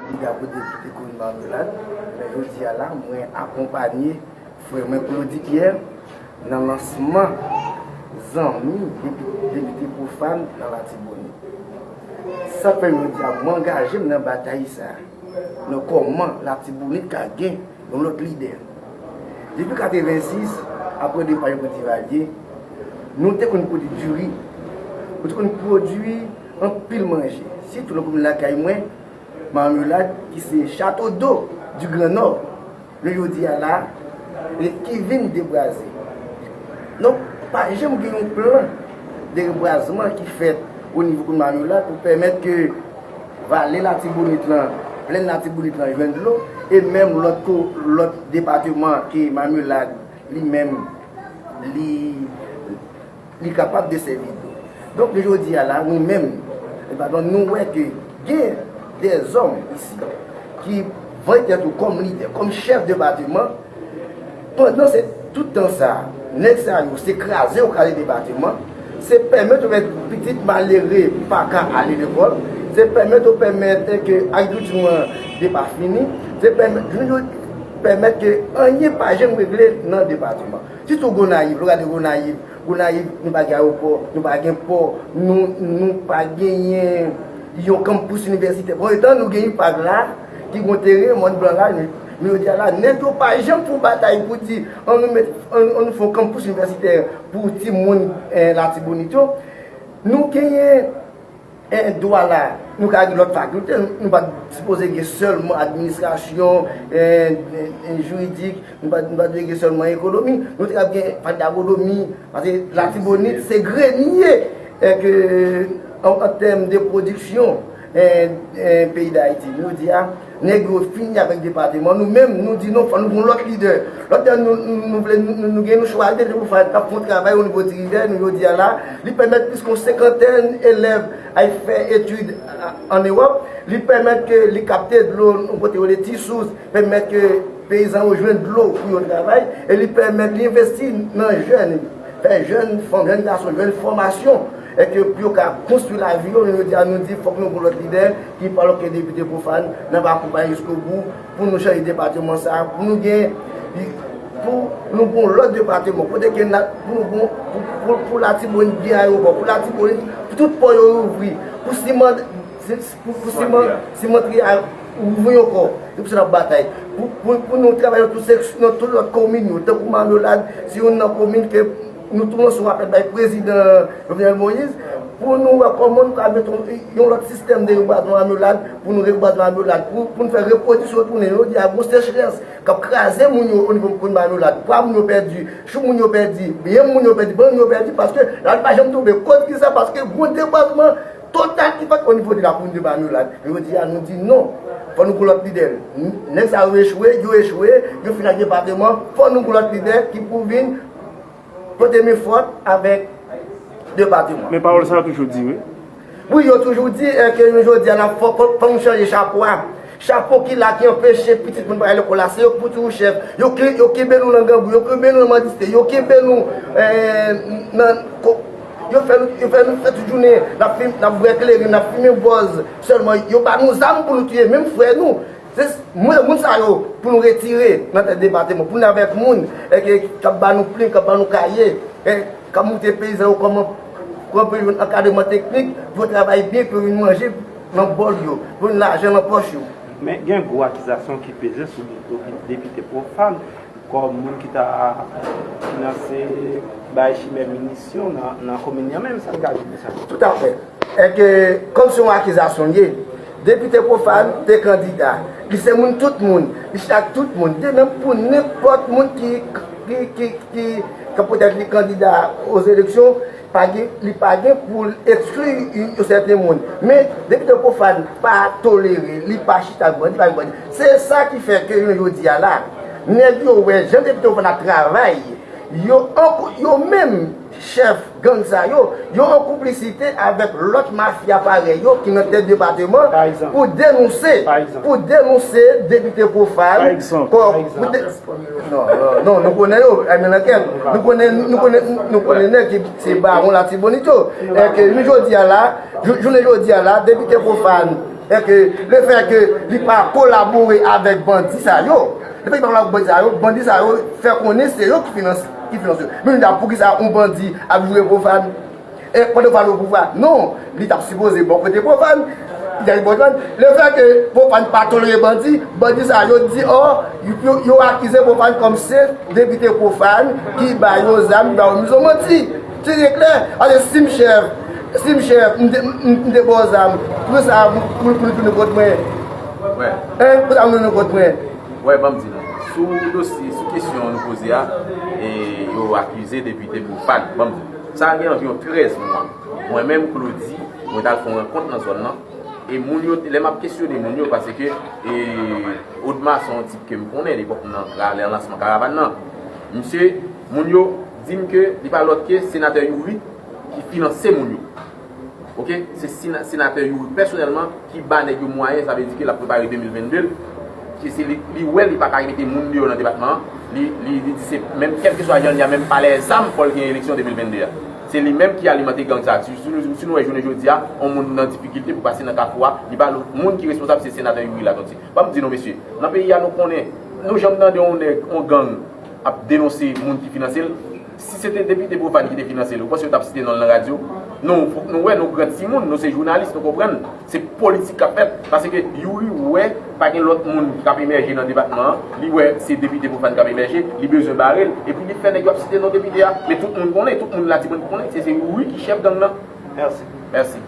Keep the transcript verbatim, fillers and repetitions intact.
Kandida pou depite komin Marmelade, men jodi a la, mwen akonpanye frè mwen Claudy Pierre nan lansman zanmi depi-, depite Profane nan Latibonit. Sa fè jodi a, mwen angaje m nan batay sa, nan kòman Latibonit ka gen yon lòt lidè. Depi katrevensis, apre depa Jean Claude Duvalier, nou te konn pwodui diri, nou te konn pwodui anpil manje, sitou nan komin lakay mwen, Marmelade, ki se Château d'Eau du Grand Nord, nou jodi a la, e ki vin debraze. Donk, pa janm gen yon plan de rebwazman ki fèt o nivo komin Marmelade pou pèmèt ke vale Latibonit lan, plèn Latibonit lan jwenn dlo, e menm lòt ko-, lòt depatman ke Marmelade li menm li, li kapab desèvi dlo. Donk, jodi a la, nou menm, e pa, donk, nou wè ke gen dèzòm isi ki vann tèt yo kòm lidè, kòm chèf depatman, pandan se tout tan sa, nèg sa yo, se kraze yo kraze depatman, se pèmèt yo fè pitit malere pa ka ale lekòl, se pèmèt yo pèmèt ke agrikilti nou an depafini, se pèmèt, yo pèmèt ke anyen pa janm regle nan depatman. Sitou Gonayiv, lè w gade Gonayiv, Gonayiv, nou pa gen ayewopò, nou pa gen pò, nou, nou pa genyen yon kanpis inivèsitè. Bon, etan nou gen IPAG la, ki gen yon teren, mòn blan la, men, men jodi a la, nèg yo pa janm fè yon batay pou di, ann nou met, ann, ann nou fè yon kanpis inivèsitè pou timoun, eh, Latibonit yo. Nou genyen, eh, dwa la, nou ka gen lòt fakilte, nou pa t sipoze gen sèlman administrasyon, eh, eh, eh, jiridik, nou pa, nou pa dwe gen sèlman ekonomi, nou te kab gen fakilte agronomi, paske Latibonit se grenye, eh, ke, an, an tèm de pwodiksyon, eh, eh, peyi Dayiti. Nou di a, nèg yo fini avèk depatman. Nou menm, nou di non, fò nou gen yon lòt lidè. Lòt lidè nou, nou, nou vle, nou, nou, nou gen nou chwazi, nou fè, n ap fè yon travay o nivo ti Rivè, nou jodi a la, li pèmèt plis ke yon senkantèn elèv al fè etid a-, ann Ewòp, li pèmèt ke li kapte dlo, nou kote yo rele Ti Sous, pèmèt ke peyizan yo jwenn dlo pou yo travay, e li pèmèt li envesti nan jèn, fè jèn fanm, jèn gason jwenn fòmasyon, e ke pou yo ka konstwi lavi yo, men jodi a nou di fòk nou gen lòt lidè ki pa lòt ke depite Profane, n ap akonpaye jiskobou pou nou chanje depatman sa, pou nou gen, pou nou gen yon lòt depatman, kote ke n a, pou nou gen, pou, pou, pou Latibonit gen ayewopò, pou Latibonit, pou tout pò yo ouvri, pou siman, si, si, pou, pou siman, simantri a ouvri ankò. Se pou sa n ap batay. Pou, pou, pou nou travay nan tout sèk-, nan tout lòt komin yo, tankou Marmelade, se youn nan komin ke nou tou ansanm apèl bay prezidan Jovenel Moïse, pou nou wè kòman nou ka mete yon, yon lòt sistèm de rebwazman Marmelade, pou nou rebwaze Marmelade, pou, pou nou fè repwodiksyon tounen. Jodi a, gon sechrès k ap kraze moun yo o nivo komin Marmelade. Pwa moun yo pèdi, chou moun yo pèdi, byen moun yo pèdi, bann yo pèdi, paske lapli pa janm tonbe. Koz ki sa? Paske gon debwazman total ki fèt o nivo de la komin de Marmelade. Jodi a, nou di non. Fò nou gen lòt lidè. Nèg sa yo echwe, yo echwe, yo fin ak depatman. Fò nou gen lòt lidè ki pou vin pote men fòt avèk depatman. Men pawòl sa yo toujou di, wi. Wi, yo toujou di, eh, ke nou jodi a la, fò, fò, fò nou chanje chapo a. Chapo ki la ki anpeche pitit moun pa al lekòl la, se yo ki pou toujou chèf. Yo ki, yo kenbe nou nan grangou, yo kenbe nou nan mandiste, yo kenbe nou, eh, nan, ko-, yo fè nou, yo fè nou fè tout jounen, n ap fim-, n ap bwè kleren, n ap fimen bòz sèlman. Yo ba nou zam pou nou tiye menm frè nou. Se s-, moun, moun sa yo pou nou retire nan tèt depatman, pou nou avèk moun, e ke, k ap ba nou plim, k ap ba nou kaye, e k ap montre peyizan yo kòman, kòman pou yo jwenn ankadreman teknik, pou yo travay byen, pou yo vin manje nan bòl yo, pou yo jwenn lajan nan pòch yo. Men gen gwo akizasyon ki peze sou do depite Profane kòm moun ki ta finanse bay chimè minisyon nan, nan komin nan menm, sa n ka di de sa? Toutafè. E ke, kòm se yon akizasyon l ye, depite Profane te kandida. Li se moun tout moun. Li chita ak tout moun. De menm pou nenpòt moun ki, ki, ki, ki, ki poutèt li kandida o eleksyon, pa gen, li pa gen pou l ekskli yon, yon sèten moun. Men, depite Profane pa tolere, li pa chita ak bandi, li pa ak bandi. Se sa ki fè ke jounen jodi a la, nèg yo wè jan depite Profane ap travay, yo anko-, yo menm, chèf gang sa yo, yo an konplisite avèk lòt mafya parèy yo ki nan tèt depatman pou denonse, pou denonse depite Profane. Pa egzanp. Kò-, pou de-, non, non, non, nou konnen yo, ay men lankèt. Nou konnen, nou konnen, nou konnen nèg ki se bawon Latibonit yo. E ke nou jodi a la, jou-, jounen jodi a la, depite Profane, E ke lefè ke li pa kolabore avèk bandi sa yo, lefè ke li pa kolabore avèk bandi sa yo, bandi sa yo fè konnen se yo ki finans, ki finans yo. Men nou di a, poukisa yon bandi ap joure Pwofàn? E pandan Pwofàn o pouvwa? Non, li t ap sipoze bò kote Pwofàn. Li t ap bò Pwofàn. Lefè ke Pwofàn pa tolere bandi, bandi sa yo di, oh, yo, yo, yo akize Pwofàn kòm se depite Pwofàn ki ba yo zam, ki ba yo mizo manti. Se trè klè. Paske si m chèf, si m chèf, m te, m, m te ba w zam, pou sa, pou, pou, pou tounen kont mwen. Wè. Hein? Pou sa tounen kont mwen. Wè, ban m di nou. Sou dosye, sou kesyon nou poze a, e yo akize depite Pwofàn. Ban m di nou. Sa gen anviwon trèz mwa. Mwen menm, Claudy, mwen t al fè yon rankont nan zòn nan. E moun yo, lè m ap kesyone moun yo, paske, e, Odma se yon tip ke m konnen, lepòk nan, la, lè lansman karavàn nan. Misye, moun yo di m ke li pa lòt ke senatè Youri ki finanse moun yo. Oke? Se sena-, senatè Youri pèsonèlman ki ba nèg yo mwayen, sa vle di ke l ap prepare de mil vennde. Ki se li, li wè li pa ka mete moun deyò nan depatman an. Li, li, li di se menm, kèlkeswa jan l ye a, menm pa lè zam, fò l gen eleksyon de mil vennde a. Se li menm ki alimante gang sa. Si, si nou, si nou wè jounen jodi a, yon moun nan difikilte pou pase nan kafou a, li pa lòt moun ki responsab, se senatè Youri Latortue. Ban m di nou, mesye, nan peyi a, nou konnen, nou janm tande yon nèg, yon gang ap denonse moun ki finanse l? Si se te depite Pwofàn ki te finanse l, ou panse yo t ap site non l nan radyo? Nou, fòk nou wè, nou gran timoun, nou se jounalis, nou konprann. Se politik k ap fèt. Paske Youri wè pa gen lòt moun k ap emèje nan depatman an. Li wè se depite Pwofàn k ap emèje, li bezwen bare l. Epi li fè nèg yo ap site non depite a. Men tout moun konnen, tout moun Latibonit konnen, se, se Youri ki chèf gang nan. Mèsi. Mèsi.